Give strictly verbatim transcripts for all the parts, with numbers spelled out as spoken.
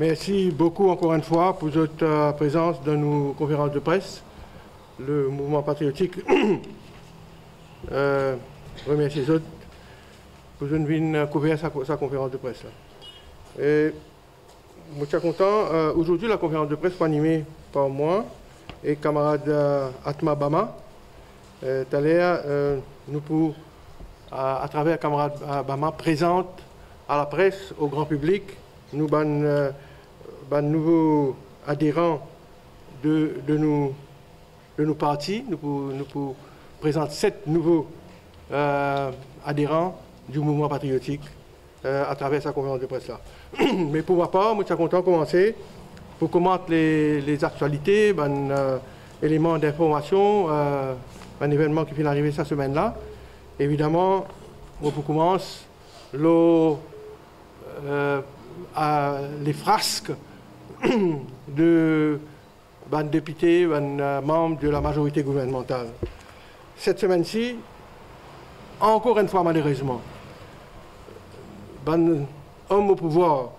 Mersi boukou ankor enn fwa pou zot, eh, prezans dan nou konferans de pres. Le Mouvman Patriotik, eh, remersie zot pou zot vinn, eh, kouver sa, sa konferans de pres la. E mo ti a kontan, eh, azordi la konferans de pres pou anime par mwa e kamarad, eh, Atma Bama. Eh, taler, eh, nou pou, a, atraver kamarad, eh, Bama, prezant a lapres, o gran piblik, nou bann, eh, bann nouvo aderan de, de nou, de nou parti. Nou pou, nou pou prezant set nouvo, eh, aderan di Mouvman Patriotik, eh, atraver sa konferans de pres la. Me pou mo par, mo ti a kontan koumanse pou komant le, lezaktialite, bann, eh, eleman dinformasion, eh, bann evennman ki finn arive sa semenn la. Evidaman, mo pou koumans lor, eh, a, le frask de bann depite, bann, eh, manm de la mazorite gouvernmantal. Set semenn si, ankor enn fwa malerezman, bann om o pouvwar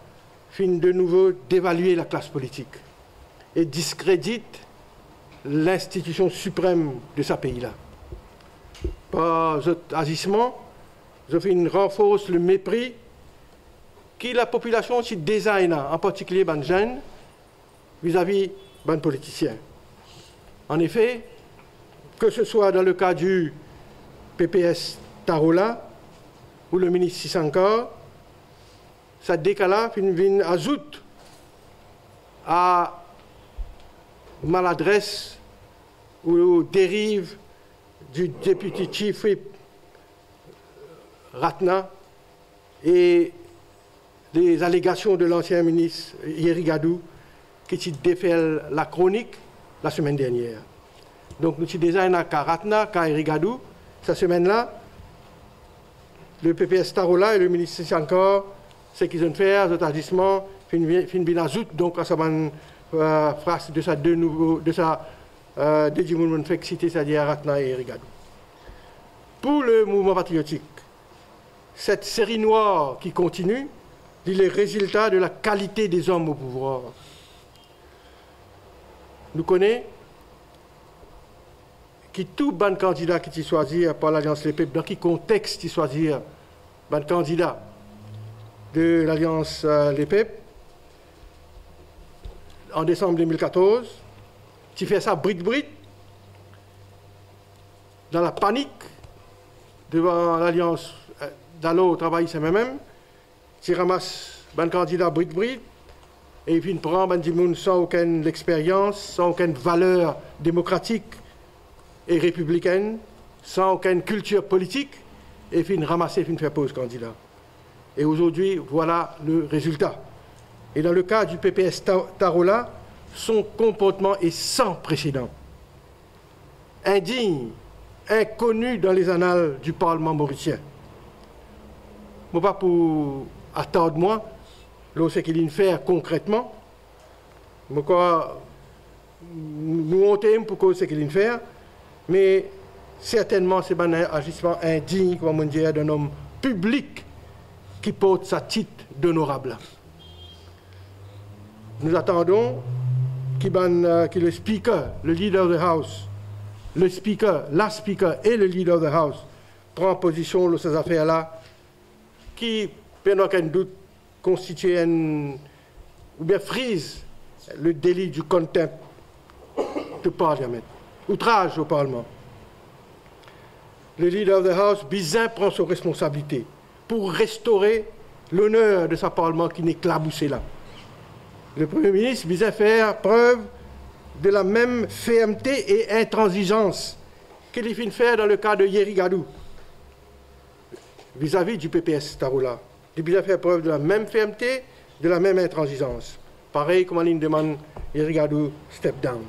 finn de nouvo devalie laklas politik e diskredit linstitision siprem de sa pei la. Par zot azisman, zot finn ranfors lemepri ki lapopilasion ti deza ena, an partikilie bann zenn, vizavi bann politisien. Anefe, ke se swa dan leka di P P S Tarola ou le minis Tivshankar, sa de ka la finn vinn azout a maladres ou deriv di Deputy Chief Whip Ratna e lezalegasion de lansien minis Yeri Gadou ki ti deferl lakronik lasemenn dernier. Donk nou ti deza ena ka Ratna, ka Yeri Gadou. Sa semenn la, le P P S Tarola e le minis Tivshankar, seki zot finn fer, zot azisman finn vi-, finn vinn azout, donk, a sa bann, eh, frask de sa de nouvo, de sa, eh, de dimoun mo fek site, setadir Ratna e Yeri Gadou. Pou le Mouvman Patriotik, set seri nwar ki kontini, li le rezilta de lakalite dezom o pouvwar. Nou kone ki tou bann kandida ki ti swazir par Lalians Lepep, dan ki kontex ti swazir bann kandida de Lalians, eh, Lepep an desam de mil katorz, ti fer sa brit brit, dan lapanik, devan Lalians, eh, Dalor Travay S M M M, ti ramas bann kandida brit brit, e finn pran bann dimoun san okenn lexperyans, san okenn valer demokratik e repiblikenn, san okenn kiltir politik, e finn ramase, finn fer poz kandida. E azordi, vwala le rezilta. E dan le ka di P P S Ta-, Tarola, son konportman est sans précédent. Indign, inkoni dan lezanal di parlman morisien. Mo pa pou atard mwa lor seki linn fer konkretman. Mo krwar nou onte pou koz seki linn fer, me sertennman se bann azisman indign, kouma mo dir, dan enn om piblik ki port sa tit d'onorab la. Nous attendons ki bann, eh, ki le Speaker, le Leader of the House, le Speaker, la Speaker e le Leader of the House pran pozision lor sa zafer la, ki, pena okenn dout, konstitie enn, oubien friz le deli du contempt of Parliament, outraz o parlman. Le Leader of the House bizin pran so responsabilite pou restore loner de sa parlman ki inn eklabouse la. Le Premie Minis bizin fer prev de lamem fermte e intranzizans ki li finn fer dan le ka de Yeri Gadou, vizavi di P P S Tarola. Li bizin fer prev de lamem fermte, de lamem intranzizans. Parey kouma linn demann Yeri Gadou step down.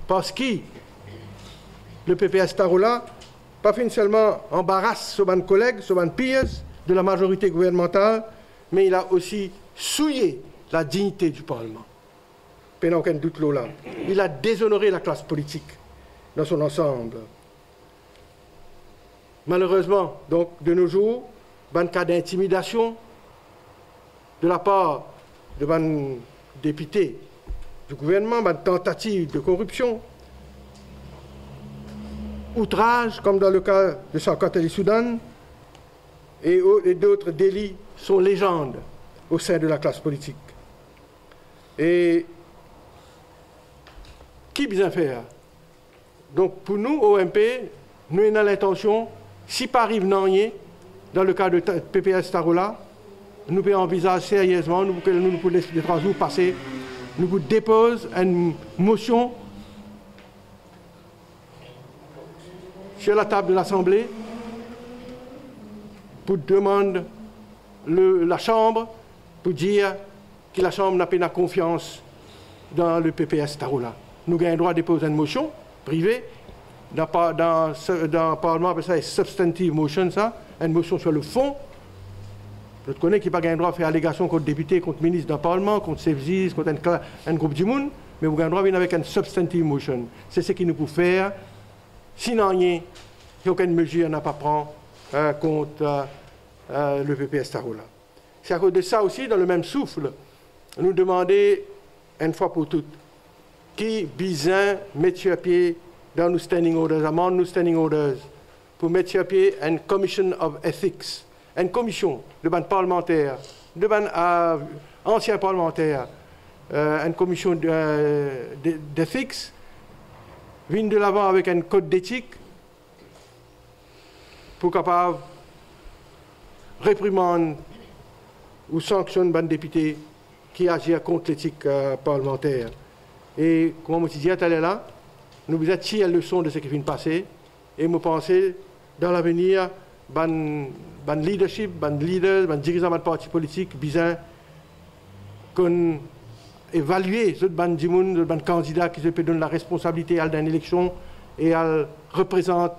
Parski le P P S Tarola pa finn selman anbaras so bann koleg, so bann peers de la mazorite gouvernmantal, me li la osi souye la dignite di parlman. Pena okenn dout lor la. Li la dezonore laklas politik dan son ansanm. Malerezman, donk, de nos jours, bann ka d'intimidasion de lapar de bann depite di gouvernman, bann tantativ de koripsion, outraz, comme dans le cas de Sawkat Ali Soudan, et au-, et d'autres délits sont légendes au sein de la classe politique. E ki bizin fer? Donk, pou nou, O M P, nou ena lintansion, si pa ariv nanye, dan le ka de ta-, P P S Tarola, nou pe anvizaz seriezman, nou, ke nou, nou pou les de trwa zour pase, nou pou depoz enn mosion sur la table de l'Assemblée pou demann le, la Chambre pou dir ki la Chambre napa ena konfians dan le P P S Tarola. Nou gagn drwa depoz enn mosion prive, dan pa-, dan se, dan parlman, apel sa substantive motion, sa, enn mosion sur le fond. Zot kone ki pa gagn drwa fer alegasion kont depite, kont minis dan parlman, kont sef ziz, kont enn kla-, enn group dimoun, me ou gagn drwa vinn avek enn substantive motion. Se seki nou pou fer, si nanye, si okenn mezir napa pran, eh, kont, eh, eh, le P P S Tarola. Se akoz de sa osi, dan le mem souf, nou demande enn fwa pou tout, ki bizin met sir pie dan nou standing orders, amann nou standing orders, pou met sir pie enn Commission of Ethics, enn komision de bann parlmanter, de bann, eh, ansien parlmanter, eh, enn komision de, de, d'ethics, vinn de lavan avek enn kod detik, pou kapav reprimann ou sanksionn bann depite ki azir kont letik, eh, parlmanter. E kouma mo ti dir taler la, nou bizin tir leson de seki finn pase, e mo panse, dan lavenir, bann, bann leadership, bann leaders, bann dirizan bann parti politik bizin konn evalie zot bann dimoun, zot bann kandida ki zot pe donn laresponsabilite al dan enn eleksion e al reprezant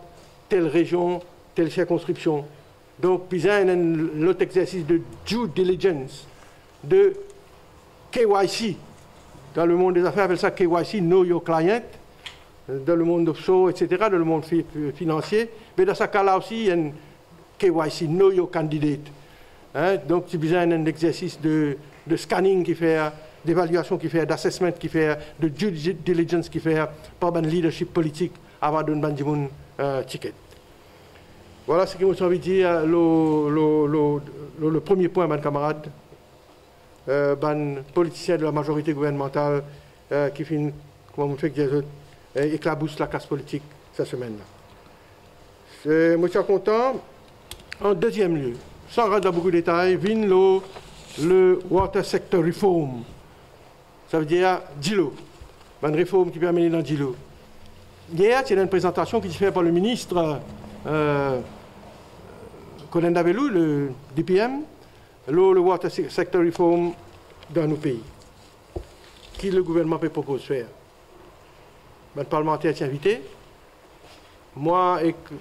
tel rezion, tel sirkonskripsion. Donk, bizin enn lot exersis de due diligence, de K Y C. Dan lemond de zafer, apel sa K Y C, Know Your Client. Dan lemond offshore, et cetera, dan lemond fi-, finansie. Me dan sa ka la osi, enn K Y C, Know Your Candidate. Hein? Donk, ti bizin enn exersis de, de scanning ki fer, d'evaliasion ki fer, d'assessment ki fer, de due diligence ki fer par bann leadership politik avan donn bann dimoun, eh, tiket. Vwala seki mo ti anvi dir, eh, lor, lor, lor, lor le premie pwin, bann kamarad, eh, bann politisien de la mazorite gouvernmantal, eh, ki finn, kouma mo fek dir zot, eh, eklabous laklas politik sa semenn la. Se, mo ti a kontan, an deziem lie, san rant dan boukou detay, vinn lor le water sector reform. Savedir dilo, bann reform ki pe amene dan dilo. Yer, ti ena enn prezantasion ki ti fer par le minis, eh, Colin Davelou, le D P M, lor le water se-, sector reform dan nou pei. Ki le gouvernman pe propoz fer? Bann parlmanter ti invite. Mwa ek,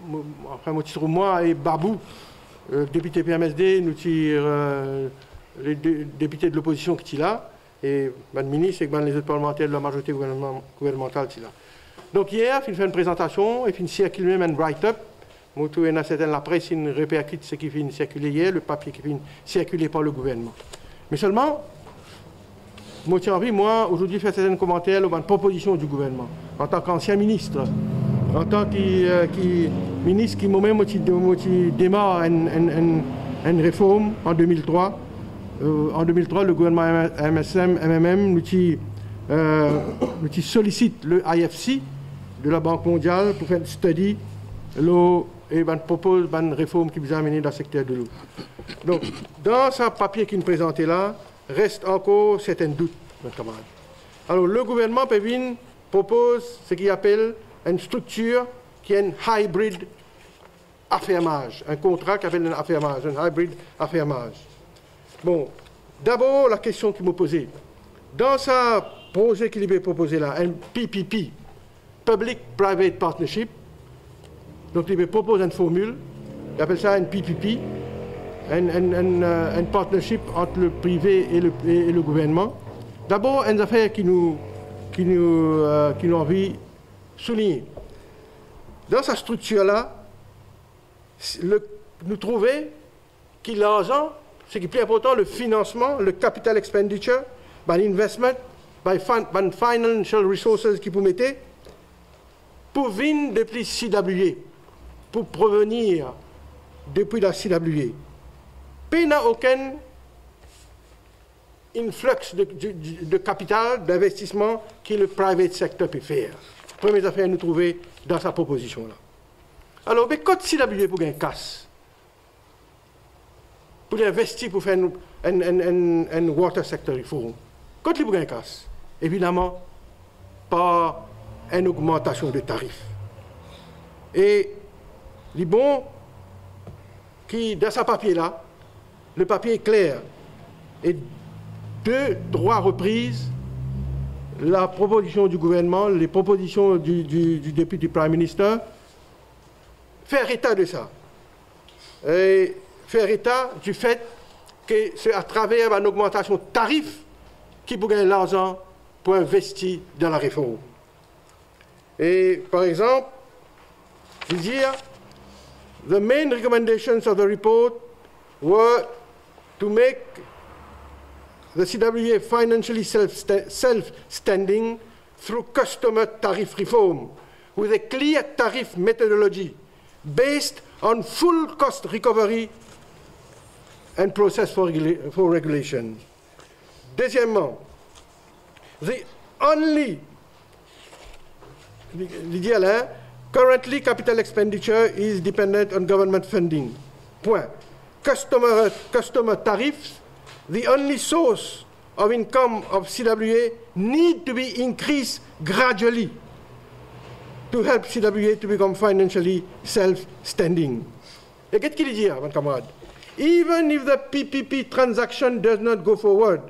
mo, anfin, mo ti trouv mwa e Babou, eh, depite P M S D, nou ti, eh, le de-, depite de lopozision ki ti la, e bann minis ek bann lezot parlmanter de la mazorite gouvernman-, gouvernmantal ti la. Donk, yer, finn fer enn prezantasion e finn sirkil mem enn write-up. Mo trouve ena sertin lapres inn reperkit seki finn sirkile yer, le papie ki finn sirkile par le gouvernman. Me selman, mo ti anvi, mwa, azordi, fer sertin komanter lor bann propozision di gouvernman, antan ki ansien minis, antan ki, eh, ki minis ki momem mo ti, mo ti demar enn, enn, enn, enn reform an de mil trwa. Eh, an de mil trwa, le gouvernman M S M, M M M, nou ti, eh, nou ti solisit le I F C de la Bank Mondial pou fer enn study lor, e bann propoz bann reform ki bizin amene dan sekter delo. Donk, dan sa papie ki nou prezante la, res ankor sertin dout, bann kamarad. Alor, le gouvernman pe vinn propoz seki apel enn striktir ki enn hybrid affermage, enn kontra ki apel enn affermage, enn hybrid affermage. Bon, dabor, lakestion ki mo poze, dan sa proze ki li pe propoze la, enn P P P, Public Private Partnership. Donk, li pe propoz enn formil, li apel sa enn P P P, enn, enn, enn, eh, enn partnership ant le prive e le, e, e le gouvernman. Dabor, enn zafer ki nou, ki nou, eh, ki nou anvi souligne. Dan sa striktir la, le, nou trouve ki larzan, seki pli inportan, le finansman, le capital expenditure, bann investment, bann fin-, bann financial resources ki pou mete, pou vinn depi C W A, pou provenir depi la C W A. Pena okenn influx de, de, de kapital, d'investisman ki le private sector pe fer. Premie zafer nou trouve dan sa propozision la. Alor, be kot C W A pou gagn kas pou li investi pou fer enn, enn, enn, enn, enn water sector reform? Kot li pou gagn kas? Evidaman, par enn ogmantasion de tarif. E li bon ki dan sa papie la, le papie est clair. E de trwa repriz, la proposition du gouvernement, les propositions du, du, du Deputy Prime Minister, fer eta de sa. E fer eta du fet ke se atraver bann ogmantasion tarif ki pou gagn larzan pou investi dan la reform. E par exanp, li dir, the main recommendations of the report were to make the C W A financially self-sta-, self-standing through customer tariff reform with a clear tariff methodology based on full cost recovery and process for regula-, for regulation. Dezieman, the only, li, li dir la, currently capital expenditure is dependent on government funding. Point. Customer, customer tariffs, the only source of income of C W A, need to be increased gradually to help C W A to become financially self-standing. E get ki li dir, bann kamarad. Even if the P P P transaction does not go forward,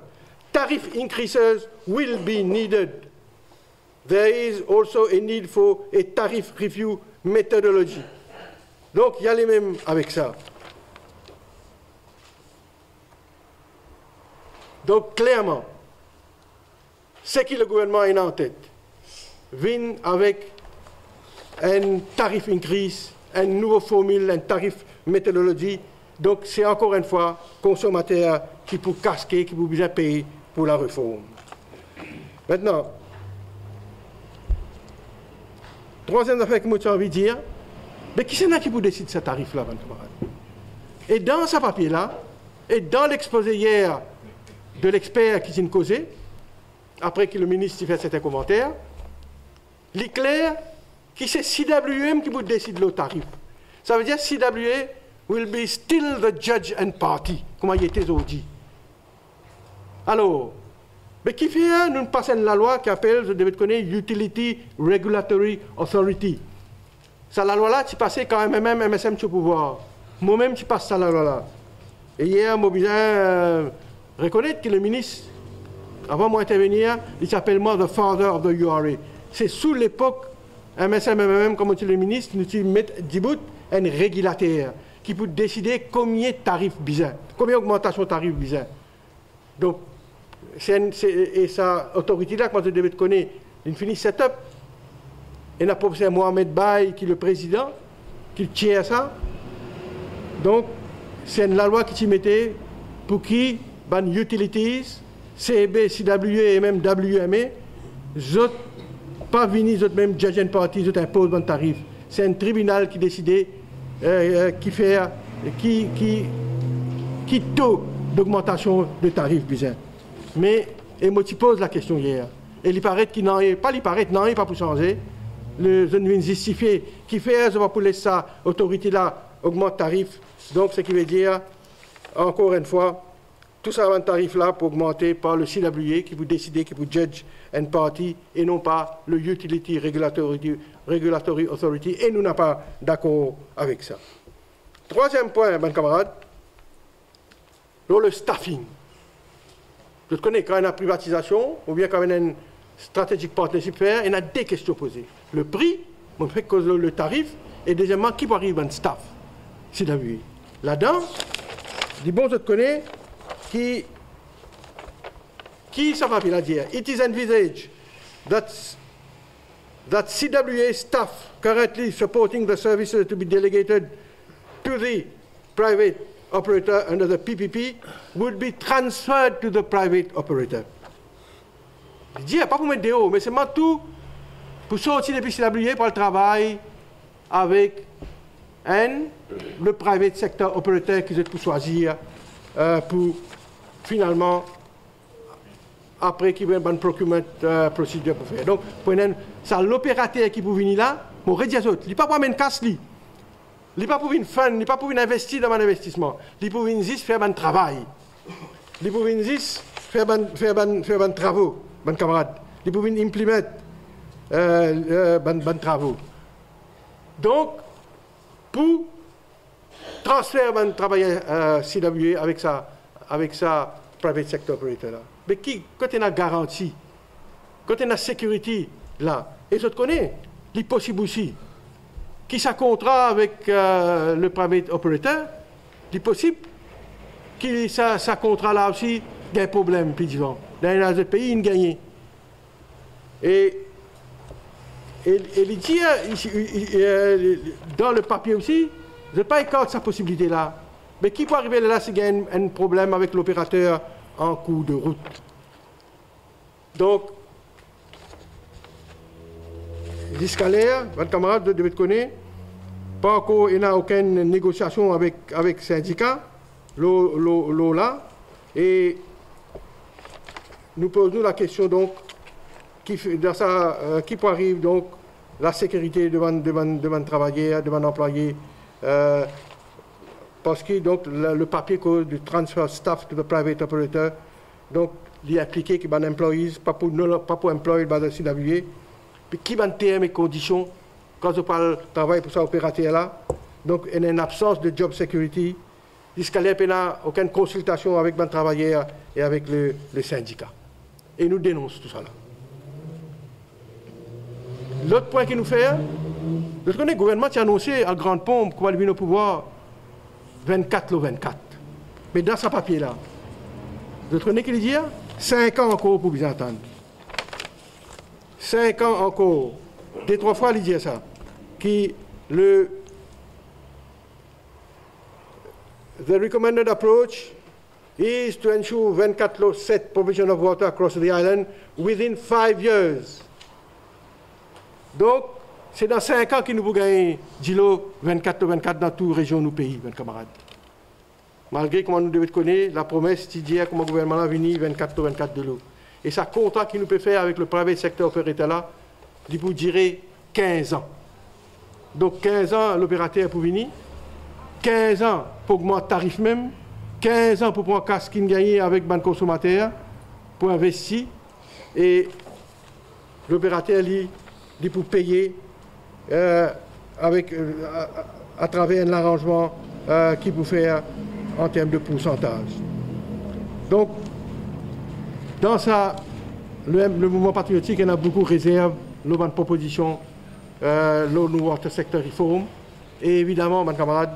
tariff increases will be needed. There is also a need for a tariff review methodology. Donk, li ale mem avek sa. Donk, klerman, seki le gouvernman ena an tet, vinn avek enn tariff increase, enn nouvo formil, enn tariff methodology. Donk, se ankor enn fwa konsomater ki pou kaske, ki pou bizin pey pou la reform. Aster, trwaziem zafer ki mo ti anvi dir, be kisannla ki pou desid sa tarif la, bann kamarad? E dan sa papie la, e dan lexpoze yer de lexper ki ti finn koze, apre ki le minis ti fer sertin komanter, li kler ki se C W M ki pou desid lor tarif. Savedir C W A will be still the judge and party, kouma li ete zordi. Alor, be kifer nou pas enn lalwa ki apel, zot devret kone, Utility Regulatory Authority. Sa lalwa la ti pase kan M M M, M S M ti o pouvwar. Momem ti pas sa lalwa la. E yer, mo bizin, euh, rekonet ki le minis, avan mo intervenir, li ti apel mwa the father of the U R A. Se sou lepok M S M, M M M, kouma ti le minis, nou ti met dibout enn regilater ki pou deside konbien tarif bizin, konbien ogmantasion tarif bizin. Donk, se enn, se, e sa otorite la, kouma zot devret kone, li fini set up. Ena profeser Mohamed Bay ki le prezidan, ki chair sa. Donk, se enn lalwa ki ti mete pou ki bann utilities, C B, C W A e mem W M A, zot pa vini zot mem judge and party, zot inpoz bann tarif. Se enn tribinal ki deside, euh, euh, ki fer, ki, ki, ki to dogmantasion de tarif bizin. Me, e mo ti poz lakestion yer, e li paret ki nanye, pa li paret, nanye pa pou sanze. Le, zot vinn zistifie kifer zot pa pou les sa otorite la ogmant tarif. Donk, seki vedir, ankor enn fwa, tou sa bann tarif la pou ogmante par le C W A ki pou deside, ki pou judge and party, e non pa le Utility Regulatory, Regulatory Authority, e nou napa dakor avek sa. Trwaziem pwin, bann kamarad, lor le staffing. Zot kone, kan ena privatizasion oubien kan ena enn strategic partnership fer, ena de kestion poze. Le pri, mo fek koz lor le tarif, e dezieman, ki pou ariv bann staff C W A. Ladan, dibon zot kone ki, ki sa papie la dir, it is envisaged that, that C W A staff currently supporting the services to be delegated to the private operator under the P P P would be transferred to the private operator. Li dir, pa pou met deor, me selman tou pou sorti depi C W A pou al travay avek enn, le private sector operator ki zot pou swazir, eh, pou finalman, apre ki bann procurement, eh, procedure pou fer. Donk, pou ena sa loperater ki pou vini la, mo redir zot, li pa pou amenn kas li. Li pa pou vinn fund, li pa pou vinn investi dan bann investisman. Li pou vinn zis fer bann travay. Li pou vinn zis fer bann, fer bann, fer bann travo, bann kamarad. Li pou vinn implement, eh, eh, bann, bann travo. Donk, pou transfer bann travayer, eh, C W A avek sa, avek sa private sector operator la. Me ki, kot ena garanti? Kot ena security la? E zot kone, li posib osi ki sa kontra avek, eh, le private operator, li posib ki sa, sa kontra la osi gagn problem pli divan. Dan enn lezot pei, inn gagne. E, e, e li dir, eh, isi, i, i, eh, dan le papie osi, zot pa ekart sa posibilite la. Me ki pou arive lerla si gagn enn, enn problem avek loperater an kour de rout? Donk, ziska ler, bann kamarad, zot devret kone, pa ankor ena okenn negosiasion avek, avek sindika lor, lor, lor la. E nou poz nou lakestion, donk, ki fe, dan sa, eh, ki pou ariv, donk, lasekirite de bann, de bann, de bann travayer, de bann anplwaye, eh, parski, donk, le, le papie koz de transfer staff to the private operator, donk, li inplike ki bann employees pa pou, non, pa pou employed by the C W A, pe ki bann term e kondision kan zot pou al travay pou sa operater la. Donk, ena enn absans de job security, ziska ler pena okenn konsiltasion avek bann travayer e avek le, le sindika. E nou denons tousala. Lot pwin ki nou fer, zot kone gouvernman ti anonse al gran ponp ki pou al vinn o pouvwar vennkat lor vennkat. Me dan sa papie la, zot kone ki li dir? Sink an ankor pou bizin atann. Sink an ankor. De trwa fwa li dir sa, ki le, the recommended approach is to ensure vennkat lor set provision of water across the island within five years. Donk, se dan sink an ki nou pou gagn dilo vennkat lor vennkat dan tou rezion nou pei, bann kamarad. Malgre kouma nou devret kone, lapromes ti dir kouma gouvernman la vini vennkat lor vennkat dilo. E sa kontra ki nou pe fer avek le private sector operator la, li pou dire kinz an. Donk, kinz an, loperater pou vini, kinz an pou ogmant tarif mem, kinz an pou pran kas ki'nn gagne avek bann konsomater, pou investi, e loperater, li, li pou peye, eh, avek, eh, a, a, atraver enn laranzman, eh, ki pou fer an term de poursantaz. Donk, dan sa, le, le Mouvman Patriotik ena boukou rezerv lor bann propozision, eh, lor nou water sector reform. E evidaman, bann kamarad,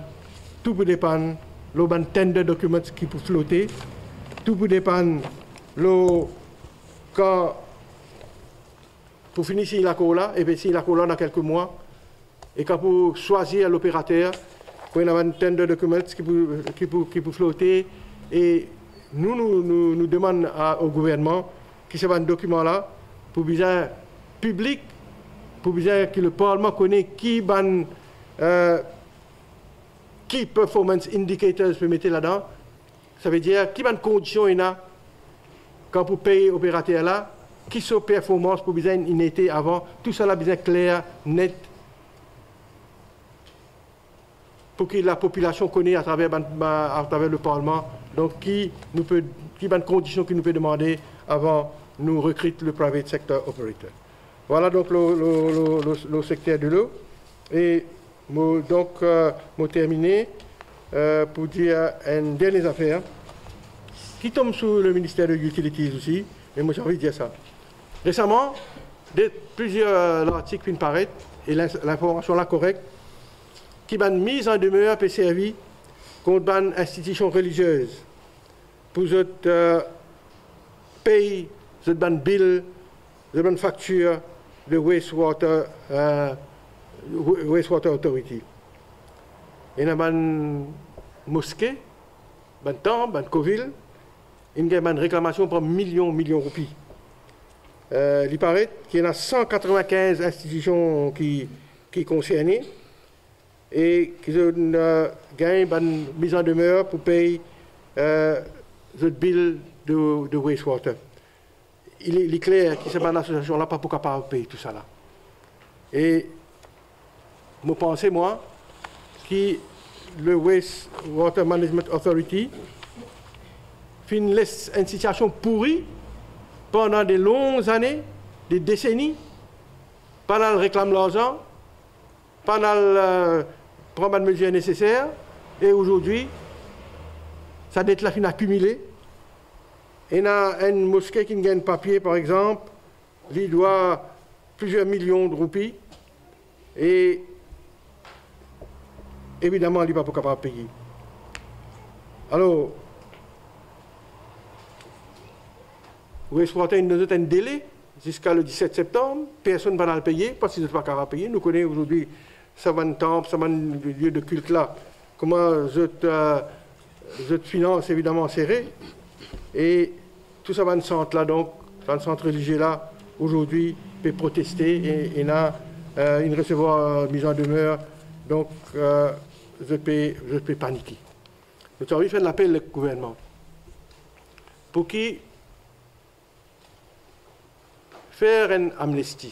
tou pou depann lor bann tender documents ki pou flote, tou pou depann lor kan pou fini sign lakor la, e pe sign lakor la dan kelke mwa, e kan pou swazir loperater, pou ena bann tender documents ki pou, ki pou, ki pou flote, e nou, nou, nou, nou demann a, o gouvernman ki sa bann dokiman la pou bizin piblik, pou bizin ki leparlman kone ki bann, eh, key performance indicators pe mete ladan, savedir ki bann kondision ena kan pou pey operater la, ki so performans pou bizin inn ete avan, tousala bizin kler, net, pou ki lapopilasion kone atraver bann, ba, atraver leparlman, donk ki nou pe, ki bann kondision ki nou pe demande avan nou rekrit le private sector operator. Vwala donk lor, lor, lor, lor, lor sekter delo. E mo, donk, eh, mo termine, eh, pou dir enn dernie zafer ki tom sou le minister de Utilities osi, me mo ti anvi dir sa. Resaman, de, plizier, eh, lartik finn paret, e lin-, linformasion la korek, ki bann miz an demer pe servi kont bann institision reliziez pou zot, eh, pey zot bann bil, zot bann faktir de wastewater, eh, wa-, Wastewater Authority. Ena bann moske, bann tanp, bann kovil, inn gagn bann reklamasion par milion, milion roupi. Euh, li paret ki ena san katrevinkinz institision ki, ki konserne e ki zot, euh, gagn bann miz an demer pou pey, euh, zot bil de, de wastewater. Li, li kler ki sa bann asosiasion la pa pou kapav pey tou sa la. E mo panse, mwa, ki le Waste Water Management Authority finn les enn sitiasion pouri pandan de long zane, de deseni, pa al reklam larzan, pa al, euh, pran bann mezir neseser, e azordi, sa det la finn akimile. Ena enn moske ki gagn papie, par exanp, li dwa plizier milion roupi, e evidaman, li pa pou kapav peye. Alor, Wastewater inn donn zot enn dele ziska le diset septanm, personn pa al peye, parski zot pa kapav peye. Nou kone azordi sa bann tanp, sa bann lie de kilt la, kouma zot, euh, zot finans evidaman sere, e tou sa bann sant la, donk, bann sant relizie la, azordi pe proteste e, e ena, euh, inn resevwar, euh, miz an demer, donk, euh, zot pe, zot pe panike. Nou ti anvi fer enn lapel lor gouvernman pou ki fer enn amnesty.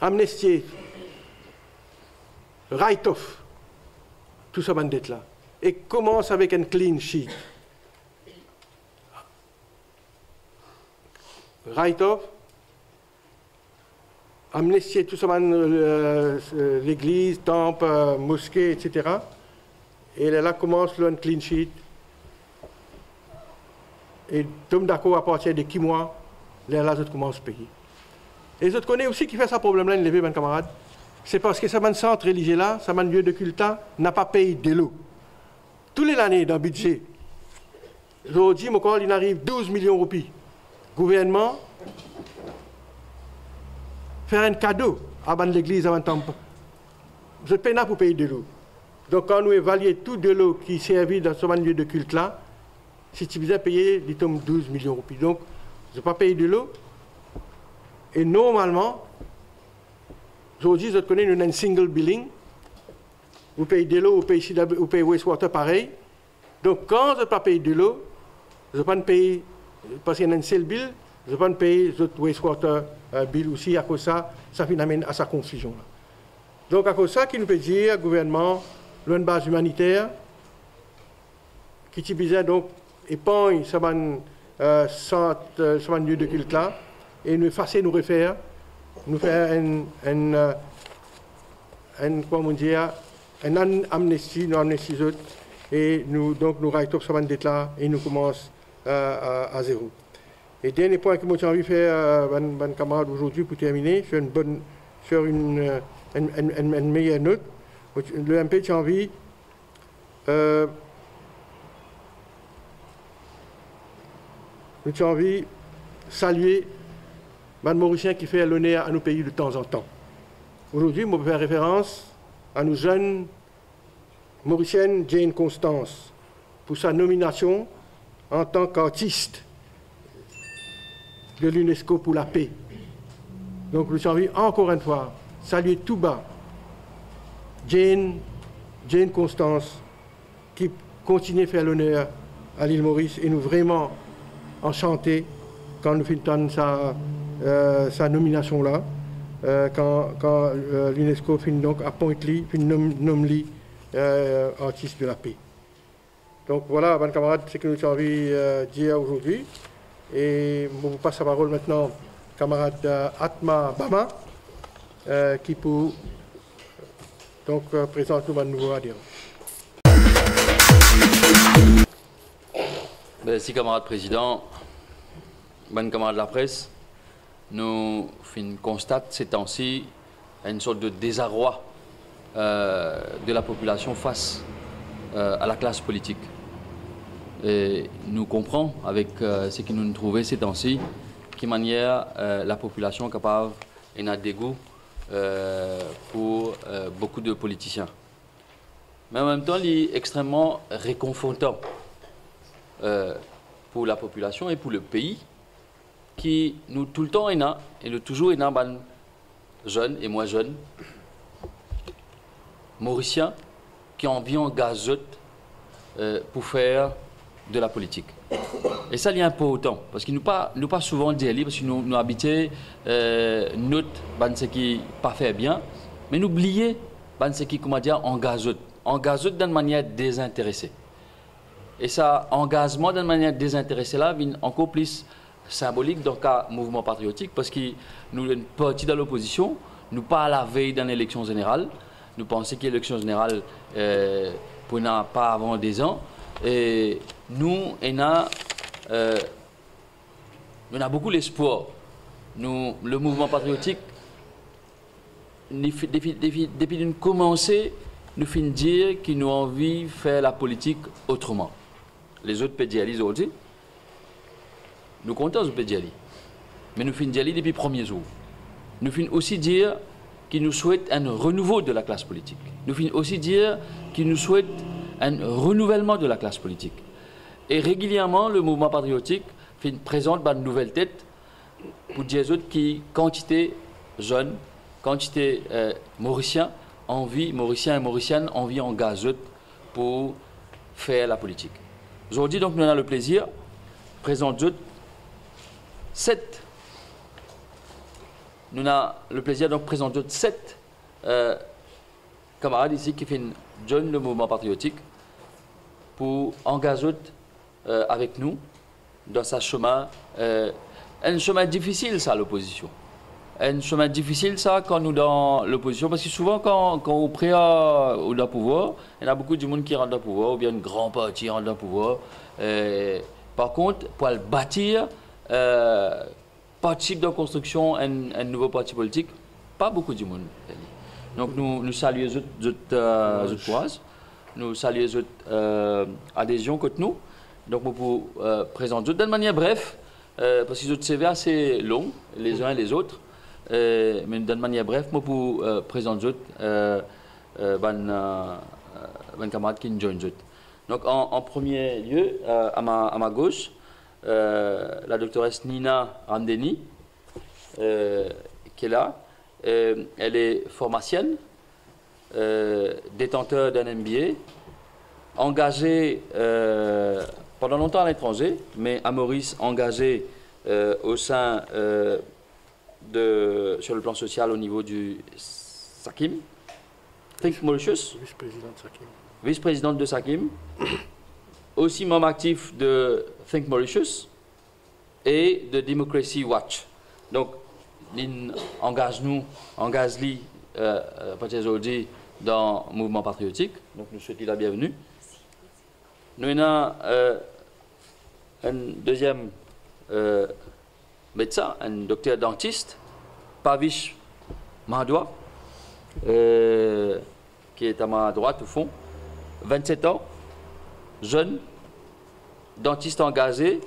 Amnestie, write off tou sa bann det la e koumans avek enn clean sheet. Write off, amnestie tou sa bann, euh, legliz, tanp, euh, moske, et cetera. E lerla koumans lor enn clean sheet. E tom dakor apartir de ki mwa, lerla zot koumans peye. E zot kone osi ki fer sa problem la inn leve, bann kamarad? Se parski sa bann sant relizie la, sa bann lie de kilt la, napa pey delo. Tou le lane dan bidze, zordi, mo krwar li ariv douz milion roupi. Gouvernman fer enn kado a bann legliz, a bann tanp. Zot pena pou pey delo. Donk, kan nou evalie tou delo ki servi dan so bann lie de kilt la, si ti bizin peye, li tom douz milion roupi. Donk, zot pa pey delo. E normalman, zordi, zot kone nou ena enn single billing. Ou pey delo, ou pey C W, ou pey wastewater parey. Donk, kan zot pa pey delo, zot pa'nn pey, parski ena enn sel bil, zot pa'nn pey zot wastewater, euh, bil osi. Akoz sa, sa finn amenn a sa konfizion la. Donk, akoz sa ki nou pe dir gouvernman, lor enn baz imaniter, ki ti bizin, donk, epargn sa bann, euh, sant, euh, sa bann lie de kilt la, e nou efase, nou refer, nou fer enn, enn, euh, enn, kouma nou dir, enn am-, amnesty, nou amnesty zot, e nou, donk, nou write off sa bann det la, e nou koumans, euh, a, a zero. E dernie pwin ki mo ti anvi fer, euh, bann, bann kamarad azordi pou termine, sur enn bonn, sur enn, euh, enn, enn, enn, enn meyer not, mo ti, le M P ti anvi, euh, nou ti anvi salie bann Morisien ki fer loner a nou pei de tanzantan. Azordi, mo fer referans a nou zenn Morisienn Jane Constance pou sa nominasion antan ki artis de l'UNESCO pou lape. Donk, nou ti anvi ankor enn fwa salie tou ba Jane, Jane Constance, ki kontigne fer loner a Lil Moris, e nou vreman ansante kan nou finn tann sa, euh, sa nominasion la, euh, kan, kan, euh, l'UNESCO finn donk apwint li, finn nom, nom li, euh, artis de lape. Donk, vwala, bann kamarad, seki nou ti anvi, euh, dir azordi. E mo pou pas laparol aster kamarad, euh, Atma Bama, euh, ki pou, donk, euh, prezant nou bann nouvo aderan. Mersi, kamarad prezidan. Bann kamarad lapres, nou finn konstat se tan si enn sort de dezarwa, euh, de la popilasion fas, euh, a laklas politik. E nou konpran avek, euh, seki nou trouve se tan si, ki manier, euh, la popilasion kapav ena degou, euh, pou, euh, boukou de politisien. Me an mem tan, li extrememan rekonfortan, euh, pou la popilasion e pou le pei, Ki nou toultan ena, e nou touzour ena bann zenn e mwin zenn Morisien ki anvi angaz zot, eh, pou fer de la politik. E sa, li inportan, parski nou pa, nou pa souvan dir li, parski nou, nou abitie, eh, not bann seki pa fer bien, me nou bliye bann seki, koumadir, angaz zot. Angaz zot dan enn manier dezinterese. E sa angazman dan enn manier dezinterese la vinn ankor plis sinbolik dan ka mouvman patriotik, parski nou, enn parti dan lopozision, nou pa alavey dan eleksion zeneral. Nou panse ki eleksion zeneral, eh, pou ena pa avan dezan. E nou ena, eh, nou ena boukou lespwar. Nou, le mouvman patriotik, ni fi-, depi, depi, depi nou komanse, nou finn dir ki nou anvi fer lapolitik otreman. Lezot pe dir li zordi, nou kontan zot pe dir li. Me nou finn dir li depi premie zour. Nou finn osi dir ki nou swet enn renouvo de laklas politik. Nou finn osi dir ki nou swet enn renouvelman de laklas politik. E regilierman, le mouvman patriotik finn prezant bann nouvel tet pou dir zot ki kantite zenn, kantite, eh, Morisien anvi, Morisien e Morisienn anvi angaz zot pou fer lapolitik. Zordi, donk, nou ena le plezir prezant zot set, nou ena le plezir, donk, prezant zot set, eh, kamarad isi ki finn join le mouvman patriotik pou angaz zot, eh, avek nou dan sa semin, eh, enn semin difisil sa, lopozision. Enn semin difisil sa, kan nou dan lopozision, parski souvan kan, kan ou pre a, ou dan pouvwar, ena boukou dimoun ki rant dan pouvwar, oubien enn gran parti rant dan pouvwar. Eh, par kont, pou al batir, eh, partisip dan konstriksion enn, enn nouvo parti politik, pa boukou dimoun fer li. Donk nou, nou salie zot, zot, eh, zot kouraz. Nou salie zot, eh, adezion kot nou. Donk mo pou, eh, prezant zot dan enn manier bref, eh, parski zot CV ase long, les uns et les autres. Eh, me dan enn manier bref, mo pou, eh, prezant zot, eh, eh, bann, eh, bann kamarad ki finn join zot. Donk, an, an premie lie, eh, a ma, a ma gos, eh, la dokteres Nina Ramdeni, eh, ki la. Eh, elle est pharmacienne, eh, détenteur d'un M B A, engagée, eh, pendant longtemps à l'étranger, mais à Maurice, engagée, eh, au sein, eh, de, sur le plan social au niveau du SACIM, Think Mauritius. Vice-présidente de SACIM. Vice-présidente de SACIM. Aussi membre actif de Think Mauritius et de Democracy Watch. Donk, li angaz nou, angaz li, eh, eh, apartir zordi dan mouvman patriotik. Donk, nou swet li labienveni. Nou ena, eh, enn deziem, eh, medsin, enn dokter dantis, Pavish Mahadwa, eh, qui est à ma droite au fond, vingt-sept ans, jeune, dentiste engagé,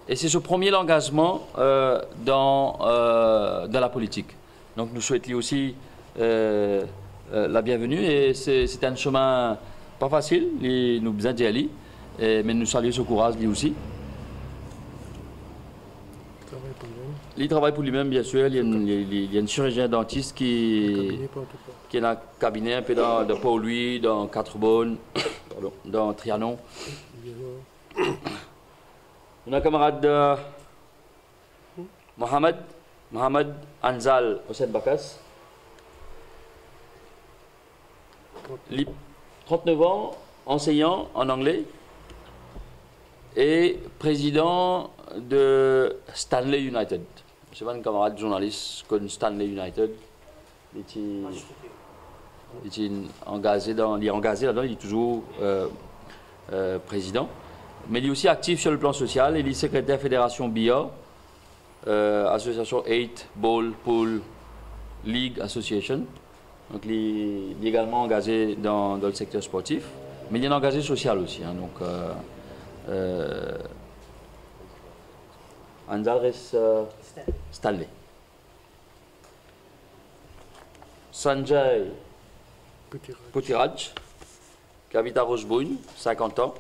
et c'est son premier engagement, euh, dans, euh, dans la politique. Donk nou swet li osi, euh, euh, labienveni, e se, se enn semin pa fasil, li, nou bizin dir li, e, me nou salie so kouraz li osi. Li travay pou limem. Li travay pou limem, bien sir, li enn, li, li, li enn sirizien dantis ki, ki ena kabine inpe dan, dan Port Louis, dan Quatre Bornes, pardon, dan Trianon. Nou ena kamarad, euh, Mohamed, Mohamed Anzal Hossein Bakas. Li, trant-nef an, ansegnan an angle e prezidan de Stanley United. Mo pa sir si bann kamarad zournalis konn Stanley United. Li ti, li ti angaze dan, li angaze ladan, li touzour, euh, euh, prezidan. Me li osi aktif sur le plan social e li sekreter federasion biyar, euh, asosiasion Eight Ball Pool League Association. Donk li, li egalman angaze dan, dan le sekter sportif, me li angaze sosial osi, hein, donk, euh, euh, Anzal res, euh, Stanley. Sanjay Puthiraj, qui habite à Rochebrune, cinquante ans,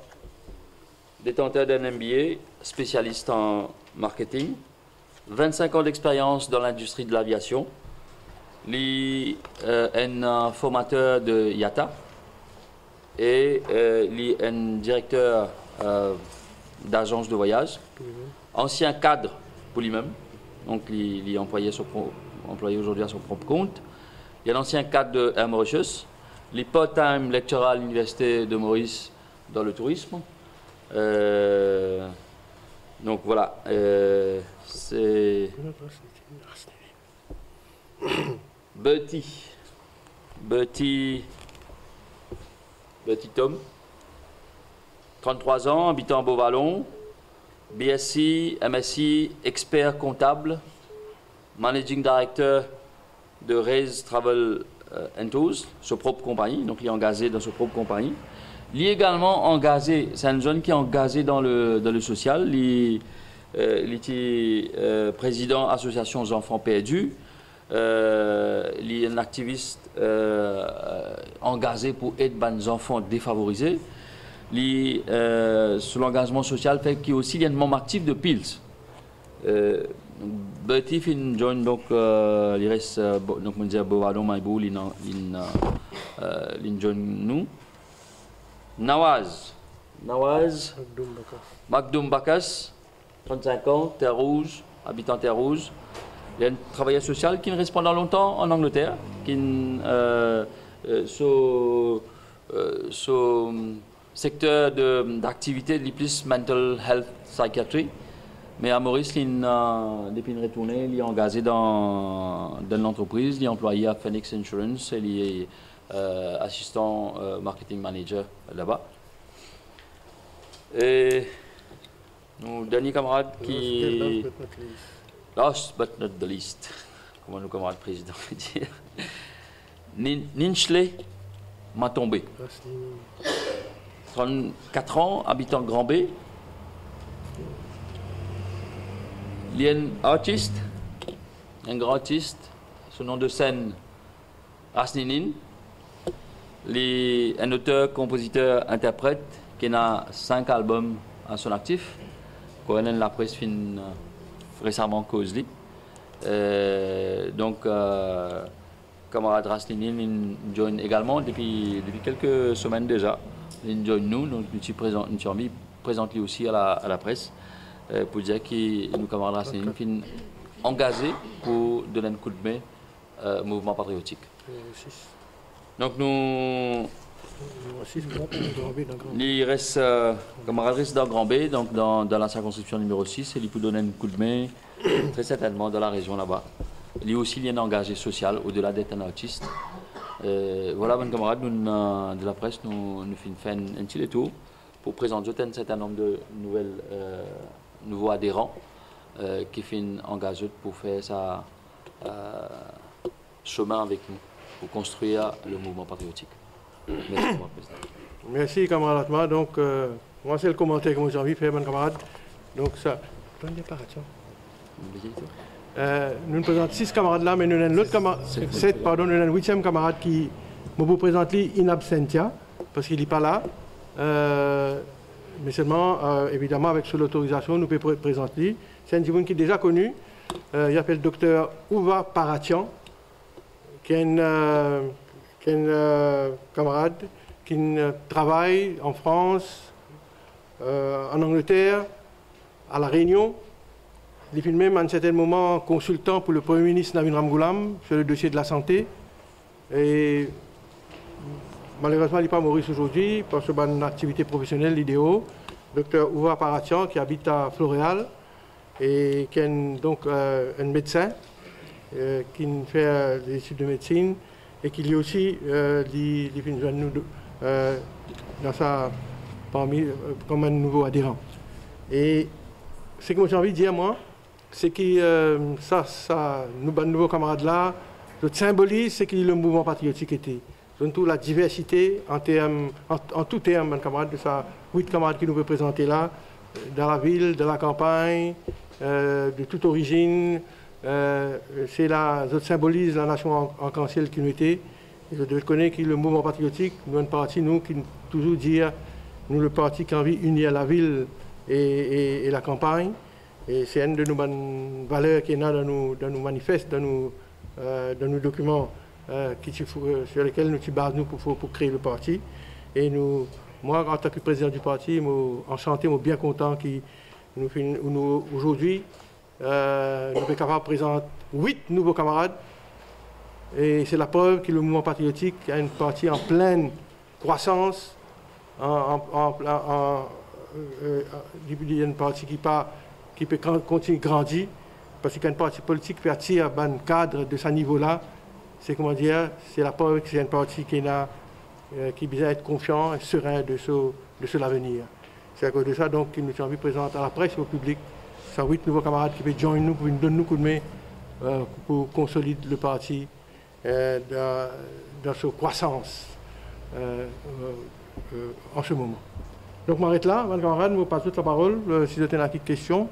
détenteur d'un M B A, spécialiste en marketing, Vingt-cinq ans d'expérience dans l'industrie de l'aviation. Li, euh, enn, euh, formateur de IATA e, euh, li enn directeur, euh, d'agence de voyage. Ansien kad pou li mem. Donc, li, li anplwaye son pro-, anplwaye aujourd'hui à son propre compte. Li enn ansien kad de Air Mauritius. Li part-time lecturer à l'Université de Maurice dans le tourisme. Euh, donc voilà, euh, c'est Bertie. Bertie. Bertie Tom. Trente-trois ans, habitant Beau Vallon. B S C, M S C, expert comptable. Managing Director de Raise Travel, euh, and Tours, so prop konpagni, donk li angaze dan so prop konpagni. Li egalman angaze, se enn zenn ki angaze dan le, dan le sosial. Li, euh, li ti, euh, prezidan asosiasion Zanfan Perdi. Euh, li enn aktivis, euh, angaze pou ed bann zanfan defavorize. Li, euh, so langazman sosial fer ki osi li enn manm aktif de PILS. Euh, Bertie finn join, donk, euh, li res, euh, Bo-, donk, mo dir Beau Vallon, Maybou, li nan, li nan, euh, li join nou. Nawaz. Nawaz. Makdoum Bakas. Makdoum Bakas, trente-cinq ans, Terre Rouge, habitant Terre Rouge. Li enn travayer sosial ki res pandan lontan an Angleter, ki, euh, euh, so, euh, so, sekter de, d'aktivite li plis mental health psychiatry. Me a Moris, li, euh, depi li retourne, li angaze dan, dan lantrepriz, li anplwaye a Phoenix Insurance e li, euh, asistan, euh, marketing manager laba. E nou dernie kamarad ki, last but not least. Last but not the least. Kouma nou kamarad prezidan pe dir. Nin-, Ninchley Matombe. Trente-quatre ans, habitant Grand Baie. Li enn artis, enn gran artis. So nom de scène, Ras Ninin. Li enn oter, konpoziter, interpret ki ena sink albom a son aktif. Kouma lapres finn, euh, resaman koz li. Euh, donk, euh, kamarad Ras Ninin, li join egalman depi, depi kelke semenn deza. Li join nou, donk nou ti prezant, nou ti anvi prezant li osi a la, a lapres, euh, pou dir ki nou kamarad Ras Ninin finn angaze pou donn enn koudme, euh, mouvman patriotik. Nimero sis. Donk nou, nimero sis, Grand Baie, dan Grand Baie. Li res, euh, kamarad res dan Grand Baie, donk dan, dan la sirkonskripsion nimero sis, e li pou donn enn koudme, tre sertennman dan larezion laba. Li osi, li enn angaze sosial, odela d'être un artiste. Euh, vwala, bann kamarad, nou, euh, de lapres, nou, nou finn fer enn, enn ti letour pou prezant zot enn serten nonb de nouvel, euh, nouvo aderan, euh, ki finn angaz zot pou fer sa, euh, sime avek nou pou konstrir le mouvman patriotik. Mersi, Prezidan. Mersi, kamarad Atma. Donk, euh, mwa, sel komanter ki mo ti anvi fer, bann kamarad. Donk, sa, donn li par aksyon. Euh, nou prezant sis kamarad la, me nou ena enn lot kama-, set, pardon, nou ena enn witiem kamarad ki, mo pou prezant li in absentia, parski li pa la. Euh, me selman, euh, evidaman, avek so lotorizasion, nou pe pre-, prezant li. Se enn dimoun ki deza koni. Euh, li apel Dokter Uva Paratian, ki enn, euh, ki enn, euh, kamarad ki, euh, travay an Frans, euh, an Angleter, a La Rényon. Li finn mem a enn serten moman konsiltan pou le Premie Minis Navin Ramgoolam sur le dosie de lasante. E malerezman, li pa Moris azordi, parski bann aktivite profesionel, li deor. Dokter Uva Paratian, ki abit a Floreal, e ki enn, donk, euh, enn medsin, euh, ki finn fer, euh, des études de médecine, e ki li osi, euh, li, li finn zwenn nou de, euh, dan sa, parmi, euh, kom enn nouvo aderan. E seki mo ti anvi dir, mwa, se ki, euh, sa, sa, nou bann nouvo kamarad la, zot sinboliz seki le mouvman patriotik ete. Zot ena tou ladiversite an term, an, an tou term, bann kamarad, de sa wit kamarad ki nou pe prezante la, dan lavil, dan lakanpagn, euh, de tout orizinn, euh, se la, zot sinboliz lanasion an, an kansiel ki nou ete. E zot devret kone ki le mouvman patriotik, nou enn parti, nou, ki touzour dir, nou le parti ki anvi inir lavil e, e, e lakanpagn. E se enn de nou bann valer ki ena dan nou, dan nou manifest, dan nou, euh, dan nou dokiman, euh, ki ti fo-, euh, sur lesquels nou ti baz nou pou, pou, pou kree le parti. E nou, mwa, an tan ki prezidan di parti, mo ansante, mo bien kontan ki nou finn, nou, aujourd'hui, euh, nou pe kapav prezant wit nouvo kamarad. E se laprev ki le mouvman patriotik enn parti an plin krwasans, an, an, an, an, euh, euh, li, li enn parti ki pa, ki pe gran-, kontign grandi, parski kan enn parti politik pe atir bann kad de sa nivo la, se, kouma dir, se laprev ki se enn parti ki ena, euh, ki bizin et konfian e serin de so, de so lavenir. Se akoz de sa, donk, ki nou ti anvi prezant a lapres, o piblik, sa wit nouvo kamarad ki pe join nou pou vinn donn nou koudme, euh, pou konsolid le parti, euh, dan, dan so krwasans, euh, euh, euh, an se moman. Donk, mo aret la, bann kamarad, mo pas zot laparol, euh, si zot ena kek kestion.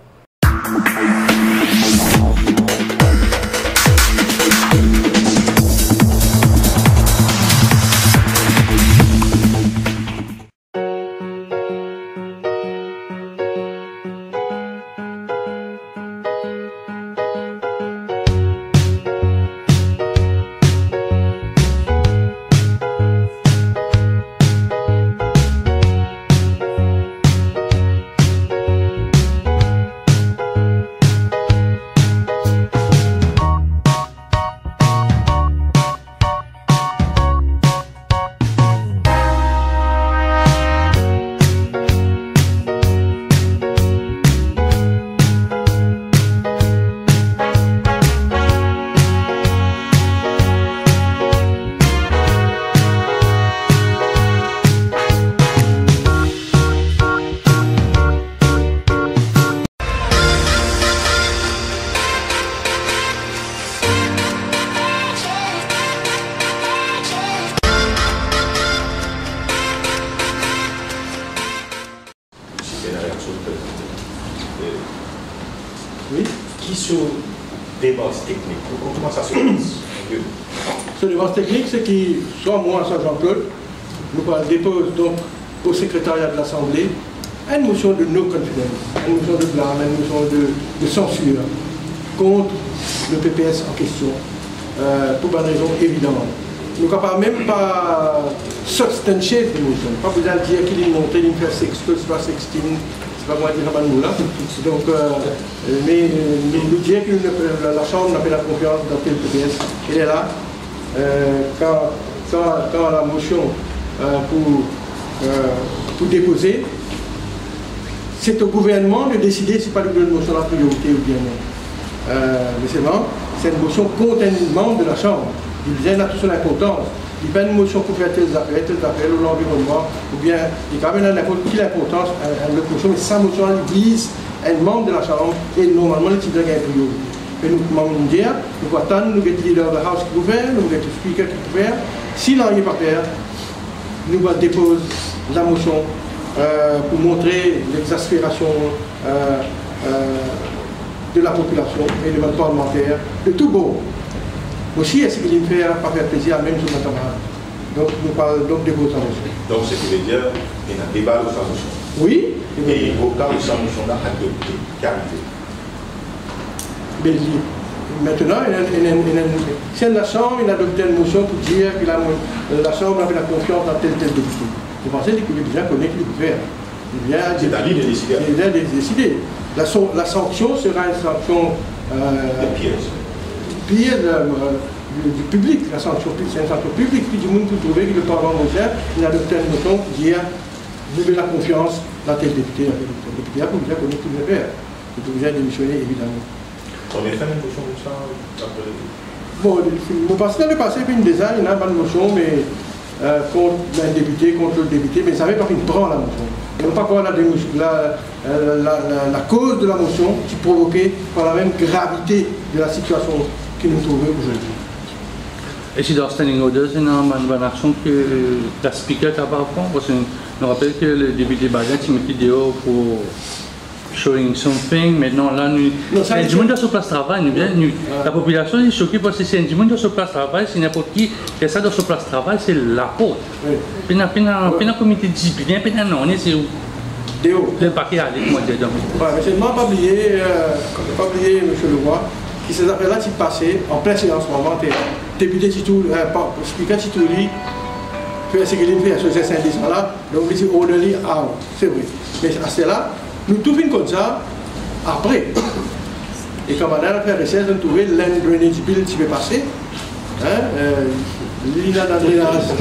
Si ena reaksion, euh, wi. Ki so demars teknik? Kouma sa se pas? So demars teknik, se ki swa mwa, swa Jean-Claude, nou pou al depoz, donk, o sekretaria de Lasanble, enn mosion de no confidence, enn mosion de blam, enn mosion de, de sansir kont le P P S an kestion, euh, pou bann rezon evidan. Nou kapav mem pa substantiate the motion, pa bizin dir ki li monte, li fer sexto, sepa sexting, sepa kouma dir sa bann mo la. Donk, euh, me, me nou dir ki nou, la, Lasam napa konfians dan tel P P S. E lerla, euh, kan, kan, kan lamosion, euh, pou, euh, pou depoze, se o gouvernman de deside si pou donn mosion la priyorite oubien non. Euh, me selman, se enn mosion kont enn manm de Lasam. Li bizin ena tou so linportans. Li pa enn mosion pou fer tel zafer, tel zafer, lor lanvironnman, oubien li kapav ena ninport ki linportans, enn, enn lot mosion, me sa mosion la, li viz enn manm de Lasam e normalman, li ti bizin gagn priyorite. Me nou, kouma nou dir, nou pou atann, nou get Leader of the House ki pou fer, nou get Speaker ki pou fer. Si nanye pa fer, nou pou al depoz lamosion, euh, pou montre lexasperasion, euh, euh, de lapopilasion e de bann parlimanter de tou bor. Osi, eski li fer, pa fer plezir a mem so bann kamarad. Donk, nou pou al, donk, depoz lamosion. Donk, seki ve dir, ena deba lor sa mosion. Wi. E o ka sa mosion la adopte, ki arive? Be li, aster, ena, ena, ena, si enn Lasanm inn adopte enn mosion pou dir ki la, Lasanm napa konfians dan tel, tel depite, mo panse li, li bizin kone ki li pou fer. Li bizin, setadir li deside. Li bizin de-, deside. La san-, la sanksion sera enn sanksion, euh, de pièz. Pièz, euh, du, du piblik, la sanksion pib-, se enn sanksion piblik, ki dimoun pou trouve ki le Parlement montien inn adopte enn mosion pou dir, nou met lakonfians dan tel depite, dan tel depite. Depite la pou bizin kone ki li fer. Li pou bizin demisione, evidaman. Konbien fer enn mosion koumsa, apre? Bon, mo panse dan lepase, finn deza, ena bann mosion, me, euh, kont enn depite, kont lot depite, me zame pa finn pran lamosion. E mo pa krwar la demos-, la, euh, la, la, lakoz de lamosion ti provoke par lamem gravite de lasitiasion ki nou trouve ozordi. E si dan Standing Orders, ena bann, bann aksion ki, euh, la Speaker kapav pran, parski nou rapel ki le depite Baudin ti met li deor pou showing something, me non, la nou, non, sa, enn dimoun dan so plas travay, nou bien, nou, lapopilasion li soke parski si enn dimoun dan so plas travay, si ninport ki fer sa dan so plas travay, se laport. Wi. Pena, pena, pena komite disiplinner, pena nanye, se ou. Deor. Ler pake ale, kouma dir, dan. Wi, me selman pa bliye, euh, pa bliye, Misie Leroy, ki se zafer la ti pase an plin seans normal, te, depite ti toule, euh, pa, spiker ti toule li, fer seki li fer so zes indezan la, donk li ti order li out, se vre. Me aster la, nou tou finn konn sa, apre. E kan bann la fer reserch, zot trouve land drainage bill ti pe pase, hein, euh, li ena dan drenaz.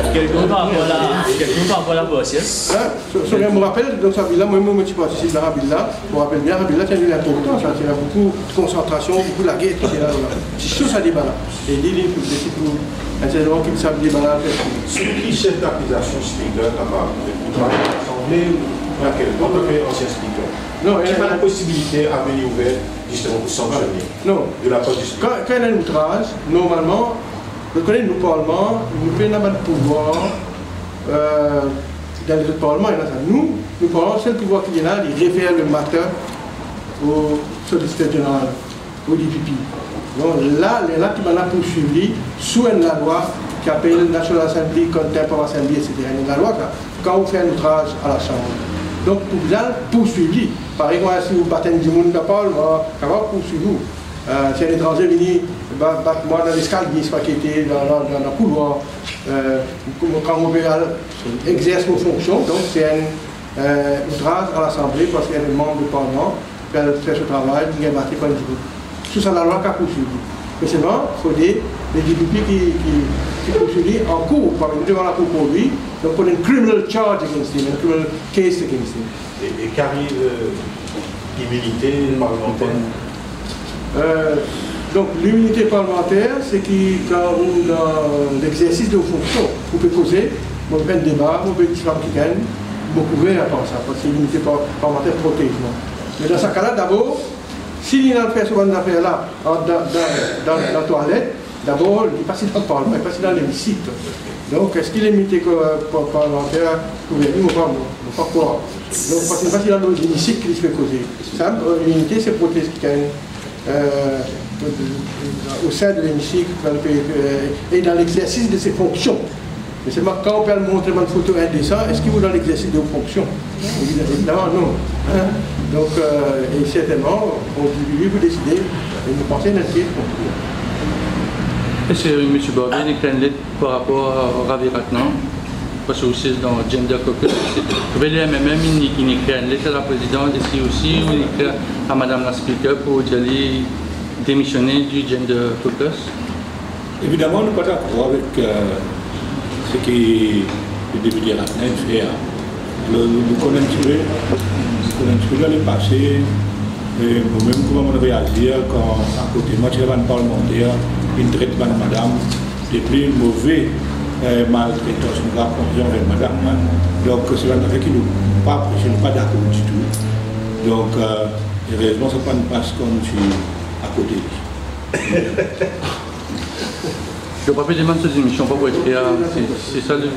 Kelkepar par rapor a la, kelkepar par rapor a la parsiel. Hein, so, so, mo rapel, donk sa bill la, mwa, mwa, mo ti partisip dan sa bill la, mo rapel bien, sa bill la, ti enn bill inportan, sa, ti ena boukou konsantrasion, boukou lager ki ti la, la. Ti sou sa deba la. E li, li, li, li, pou, enn serten moman ki sa deba la, fer. Sou ki sef dakizasion Speaker kapav, outraj Lasanble ou lakel, kan nou fer ansien Speaker? Non, ki bann posibilite aveni ouver, zisteman, pou sanksione? Non. De lapar di Speaker. Kan, kan ena enn outraz, normalman, zot kone nou parlman, nou pena bann pouvwar, euh, dan lezot parlman, ena sa. Nou, nou parlman, sel pouvwar ki ena, li refer le matter au Solicitor General, au D P P. Donk la, lerla ki bann la pou swiv li sou enn lalwa ki apel National Assembly Contempt of Assembly, et cetera. Enn lalwa sa, kan ou fer enn outraz a Lasam. Donk pou bizin pou swiv li. Parey kouma si ou bat enn dimoun dan parlman, kapav pou swiv ou. Euh, si enn etranze vini ba-, bat mwa dan leskalie, swa ki ete dan, dan, dan, dan koulwar, euh, kan mo pe al exerse mo fonksion, donk se enn, euh, outraz a Lasanble, parski enn manm de parlman pe al fer so travay, li gagn bate par enn dimoun. Sou sa lalwa kapav pou swiv li. Me selman, fode le D P P ki, ki, ki pou swiv li an kour, parski nou devan lakour pou li, donk pou enn criminal charge against him, enn criminal case against him. E, e ki ariv, euh, iminite parlmanter? Euh, donk, liminite parlmanter, se ki kan ou dan lexersis de ou fonksion, ou pe koze, mo pe fer enn deba, mo pe diskit kikenn, mo kouver apar sa, parski liminite par-, parlmanter protez mwa. Me dan sa ka la, dabor, si li al fer so bann zafer la, an, dan, dan, dan, dan twalet, dabor, li pa si dan parlman, li pa si dan lemisik. Donk, eski liminite ko-, par-, parlmanter kouver li? Mo pa, mo, mo pa krwar. Donk, parski li pa si dan lemisik ki li pe koze. Sa, euh, liminite, se protez kikenn, euh, au sein de l'hémicycle, dan le pays, euh, et dans l'exercice de ses fonctions. Me selman, kan ou pe al montre bann foto indesan, eski ou dan lexersis de ou fonksion? Evidaman, non. Hein? Donk, euh, e sertennman, ou, li pou deside, e nou panse ena enn ket kont li. Eski Misie Barbier, li ekrir enn let par rapor a Ravi Ratnam, parski ou siez dan Gender Caucus, ou trouve le M M M, li, li ekrir enn let a la prezidans, eski osi ou ekrir a madam la Speaker pou dir li demisione di Gender Caucus? Evidaman, nou pa dakor avek, euh, seki le depite Ratnam fer. Nou, nou, nou konn enn tipe, nou konn enn tipe dan lepase, e mo mem kouma mo reazir kan akote mwa ti ena bann parlmanter, inn tret bann madam de pli move, euh, maltretans, nou pa kontan avek madam la. Donk, se bann zafer ki nou pa apresie, nou pa dakor ditou. Donk, euh, erezman, sa pa'nn pas koumsi akote li. Donk, pa pe demann so demision, pa pou ekrir, se, se sa le,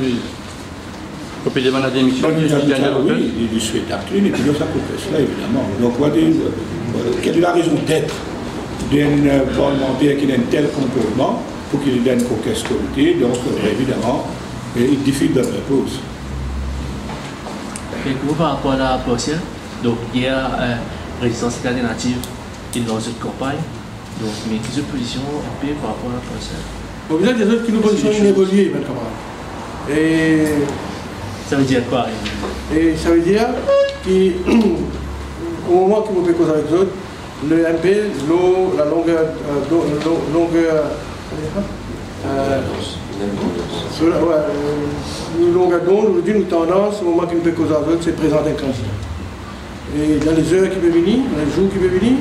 pa pe demann la demision, donk, li, li, li, li swet act in, epi dan sa caucus la, evidaman. Donk, mwa, euh, quelle est la raison d'être d'un, euh, parlementaire qui a un tel comportement pour qu'il ait un caucus comité? Donc, euh, évidemment, euh, il défie de purpose. Kek mo par rapor a la parsiel. Donk, yer, euh, Rezistans Alternativ, inn lans zot kanpagn. Donk, me ki zot pozision inpe par rapor a la parsiel? Bon, bizin dir zot ki nou pozision inn evolie, bann kamarad. E savedir kwa? E savedir ki, o moman ki mo pe koz avek zot, le M P, lor la longueur, euh, lo-, lo-, longueur, euh, sur la, ouais, euh, longueur d'onde, ozordi nou tandans, o moman ki nou pe koz avek zot, se prezant enn kandida. E dan lezer ki pe vini, dan lezour ki pe vini,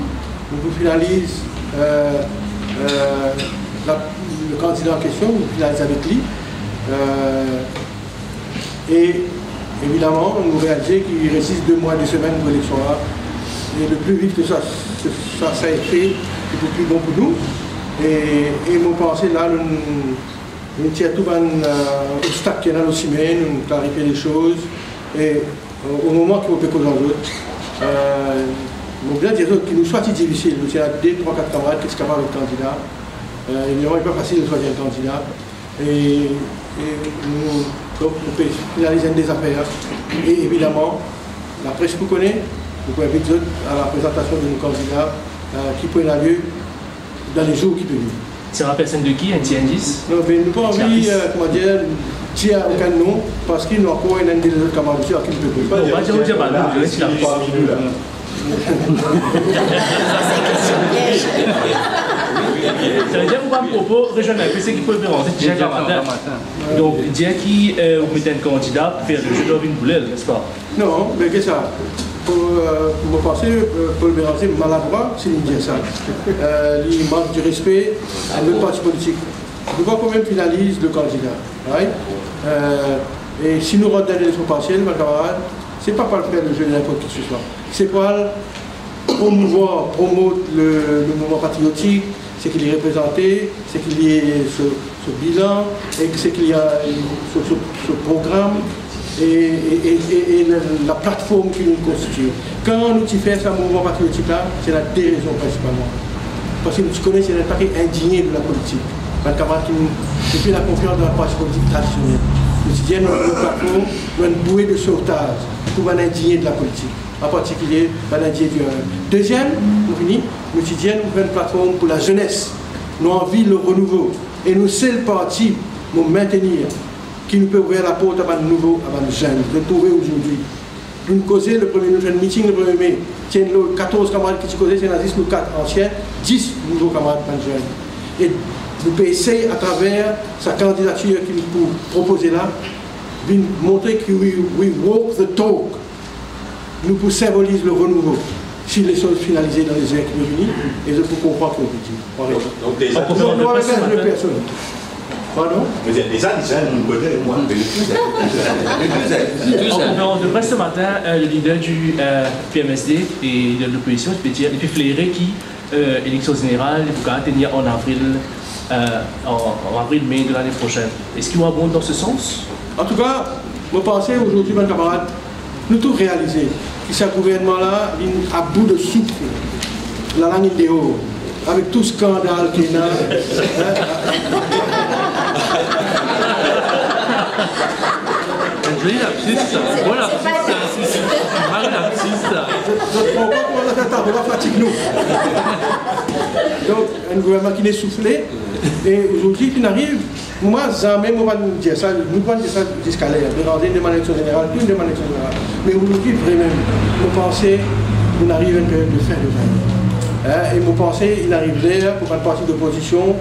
nou pou finaliz, euh, euh, la, le kandida an kestion, nou pou finaliz avek li. Euh, e evidaman, nou realize ki res zis de mwa, de semenn pou eleksion la. E le pli vit ke sa, sa, sa, sa fer, se pou pli bon pou nou. E, e mo panse la, nou, nou tir tou bann, euh, obstak ki ena lor simin, nou klarifie lesoz. E, euh, o moman ki mo pe koz ar zot, euh, mo bizin dir zot ki nou swa ti difisil, nou ti ena de, trwa, kat kamarad ki ti kapav et kandida. Euh, evidaman, li pa fasil swazir enn kandida. E, e nou, donk, nou pe finaliz enn de zafer la. E evidaman, lapres pou kone, nou pou invit zot a la prezantasion de nou kandida, eh, ki pou ena lie dan le zour ki pe vini. Sera personne de qui, un petit indice? Non, me nou pa anvi, eh, kouma dir, dir okenn non, parski nou ankor ena enn de lezot kamarad osi a ki nou pe poze. Non, pa dir, pa dir, pa dir, pa dir. Sa vedir, mo propo, rezwenn enn pe seki pou Béranger, dir gramatin. Donk, dir ki, eh, ou met enn kandida pou fer le jeu d'Orvin Boulel, nespa? Non, me ki sa, pou, eh, mo panse, eh, Paul Béranger maladrwa si li dir sa. Eh, li mank di respe a nou parti politik. Nou pa kanmem finaliz le kandida, right? Eh, e si nou rant dan eleksion parsiel, bann kamarad, se pa pou al fer le jeu de ninport ki ke se swa. Se pou al promouvwar, promot le, le mouvman patriotik, seki li reprezante, seki li, so, so bilan, e seki li, so, so, so program, e, e, e, e, e la, laplatform ki nou konstitie. Kan nou ti fer sa mouvman patriotik la, se ena de rezon prinsipalman. Parski nou ti kone se ena enn pake indigne de lapolitik. Bann kamarad ki, ki pena konfians dan laparti politik tradisionel. Nou ti dir, nou, nou platform, nou enn bouye de sovtaz pou bann indigne de lapolitik, an partikilie bann indigne di R N M. Deziem, nou vini, nou ti dir nou fer enn platform pou lazenes. Nou anvi le renouveau. E nou sel parti, mo mintenir, ki nou pe ouver laport a bann nouvo, a bann zenn. Zot trouve azordi. Nou koze le premie, nou fer enn miting le premie me. Ti enn lot katorz kamarad ki ti koze, ti ena zis nou kat ansien, dis nouvo kamarad, bann zenn. E nou pe esey, atraver sa kandidatir ki nou pou propoze la, vinn montre ki we, we walk the talk. Nou pou sinboliz le renouveau. Si lezot finalize dan lezer ki pe vini, e zot pou konpran ki nou pe dir. Donk, donk, deza, nou, nou, avek enn personn. Pardon? Deza, deza, nou kote, mwa, me le tou, le tou, le tou. En conférence de presse ce matin, euh, le leader du, euh, P M S D et leader de l'opposition, li pe dir, li pe flere ki, euh, eleksion zeneral, li pou kapav tenir an avril, euh, an, an avril, me de lane prosenn. Eski ou abonde dan se sans? Antouka, mo panse azordi, bann kamarad, nou tou realize ki sa gouvernman la, li a bout de souf, lalang inn deor, avek tou skandal ki ena, hein? Enn zoli lapsis, sa. Bon lapsis, sa. Mal lapsis, sa. Zot, zot konpran kouma zot ata, zot fatig nou. Donk, enn gouvernman ki ena soufle, e azordi ki inn ariv, mwa, zame mo pa'nn dir sa, nou pa'nn dir sa ziska ler. Béranger demann eleksion zeneral, tou demann eleksion zeneral. Me azordi, vremem, mo panse nou ariv enn period de fin de règn. Hein, e mo panse inn ariv ler pou bann parti lopozision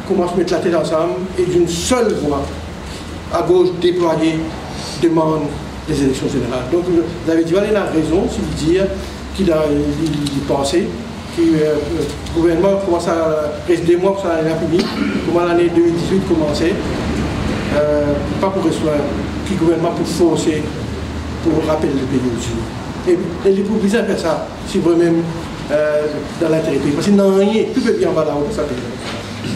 koumans met latet ansam e d'enn sel vwa, a gos deplwaye, demann de eleksion zeneral. Donk, David Duval ena rezon si li dir ki li, li, li panse ki, euh, gouvernman koumans a res de mwa pou sa lane la fini, kouma lane de mil dizwit koumanse, euh, pa pou res lwin, ki gouvernman pou forse pou rapel lepei osi. E, e li pou bizin fer sa, si vremem, euh, dan lintere pei. Parski nanye, tou pe vinn anba lao pou sa pei.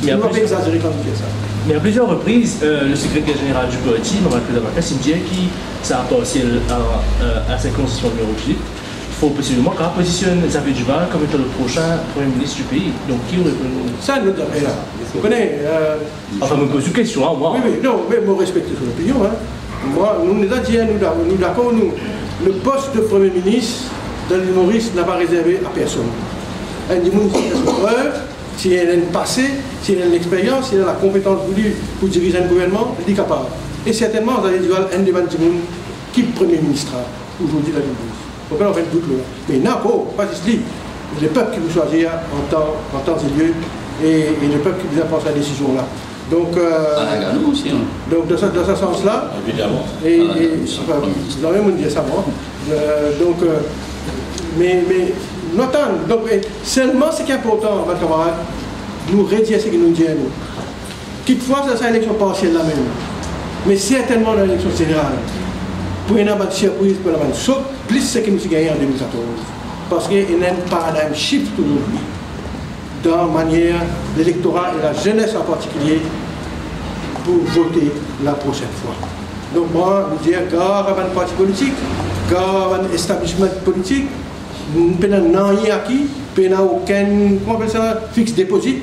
Nou pa pe exazere kan nou dir sa. Mais à plusieurs reprises, euh, le secrétaire général du parti, Mohamed Reza Markash, inn dir ki sa parsiel a, euh, a sa konstitisyon nimero dizwit, fo posibleman kapav pozisionn Xavier Duval kom etan le prochain Premier ministre du pays. Donk, ki ou reponn? Sa, nou zafer la. Ou kone, euh, Anfin, mo poz ou kestion, hein, mwa. Wi, wi, non, me mo respekte son opinion, hein. Mwa, nou, nou ena dir, nou da-, nou dakor, nou, le post de Premier ministre dan Lil Moris napa rezerve a personn. Enn dimoun ki ena so prev, si li ena enn pase, si li ena enn lexperyans, si li ena lakonpetans pou li pou diriz enn gouvernman, li kapav. E sertennman, Xavier Duval, enn de bann dimoun ki Premier ministre azordi dan Lil Moris. Okenn, okenn dout la. Me ena ankor, pa zis li, lepep ki pou swazir an tan, an tan e lie, e, e lepep ki bizin pran sa desizyon la. Donk, euh, Alain Gano osi, hein. Donk, dan sa, dan sa sans la, évidemment, e, Alain Gano osi, anfin, Premier ministre. Zame mo'nn dir sa, mwa. Euh, donk, euh, me, me, nou atann. Donk, e selman seki inportan, bann kamarad, nou redir seki nou dir nou. Kitfwa sa, sa eleksion parsiel la mem, me sertennman dan eleksion zeneral, pou ena bann sirpriz, pou ena bann sok, plis seki nou ti gagne an de mil katorz. Parski ena enn paradigm shift azordi dan manier lelektora e lazenes an partikilie pou vote la prosenn fwa. Donk mwa, mo dir, gar a bann parti politik, gar a bann establishment politik, pena nanye aki, pena okenn, kouma apel sa, fixed deposit,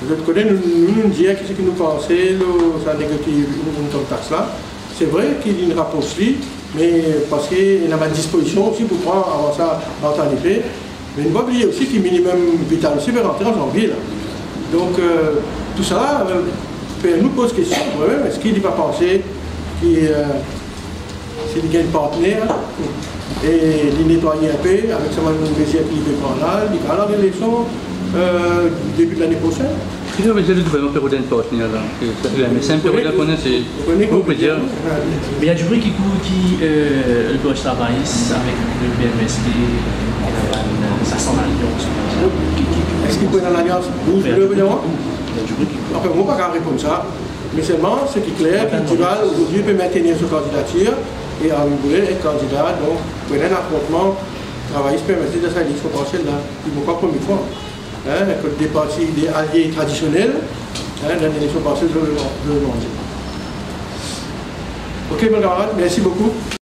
Zot kone, nou, nou, nou dir ki seki nou panse lor sa negative income tax la. Se vre ki li rapros li, me parski ena bann dispozision osi pou pran avan sa rantre an efe. Me nou pa bliye osi ki minimum vital osi pe rantre an zanvie la. Donk, euh, tou sa, euh, fer nou poz kestion, vremem, eski li pa panse ki, euh, si li gagn partner e li netwaye inpe avek sa bann mezir ki li pe pran la, li kapav al eleksion, euh, debi lane prosenn. Ki sa vedir le gouverneman pe rod enn partner la? Ki sa, le M S M pe rod enn partner, se... Ou kone ki... Me ena dimoun ki kour ki, euh, le Parti Travayis avek le P M S ki, ki ena bann, euh, sa sann alians. Ki, ki, ki... Eski pou ena alians? Ou, le gouverneman? Ena dimoun ki kour. Anfin, mo pa kapav reponn sa. Me selman, seki kler, ki Duval, azordi, pe mintenir so kandidatir, e Armin Boule et kandida, donk, pou ena enn afrontman travayis P M S dan sa eleksion partiel la, ki mo krwar premie fwa. Hein, kot de parti, de alie tradisionel, hein, dan eleksion partiel, zot, zot manze. Ok, bann kamarad, mersi boukou.